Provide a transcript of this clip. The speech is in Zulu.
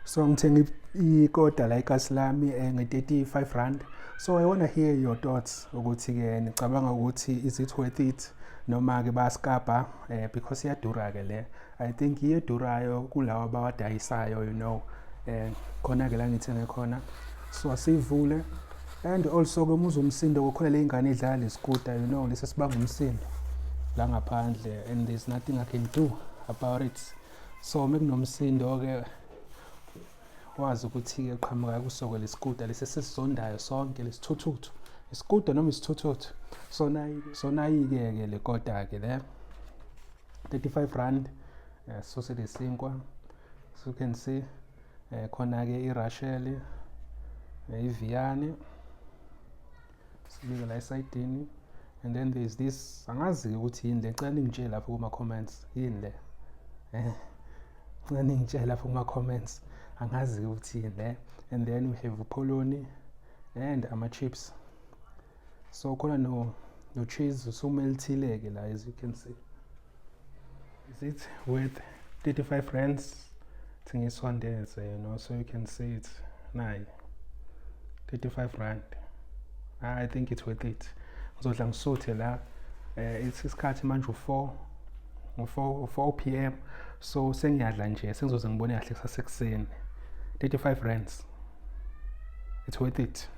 So ngithenga ikota la ikasi lami nge-35 rand. So I wanna hear your thoughts ukuthi-ke nicabanga ukuthi is it worth it noma-ke bayasikabha, because iyadura-ke le. I think iyedurayo kulawa abawadayisayo. Khona-ke la ngithenge khona. So asiyivule. And also-ke uma uzwa umsindo, kukhona le ingane idlala lesikuta, lesi sibanga umsindo la ngaphandle, and there's nothing I can do about it. So uma kunomsindo-ke, wazi ukuthi-ke qhamuka kuso-ke lesikuta lesi esisizondayo sonke, lesithuthuthu, isikuta noma isithuthuthu. So nayi, so nayi-ke ke le kota-ke le 35 rand. So selesinkwa, so you can see khona-ke irasheli, iviyane sibike la esayidini, and then there's this, angazi-ke ukuthi yini le. Ngicela ningitshele lapho kuma-comments yini le. Ngicela ningitshele lapho kuma-comments, angazi-ke ukuthi yini le. And then we have upholoni and ama-chips. So khona no cheese usumelthile-ke la, as you can see. Is it worth 35 rands? Thi ngisondeze so you can see it. Nayi 35 rand. I think it's worth it. Ngizodla ngisuthe la. It's isikhathi manje u4, u4, 4 p.m., so sengiyadla nje, sengizoze ngibone kahle kusasekuseni. 35 rands, it's worth it.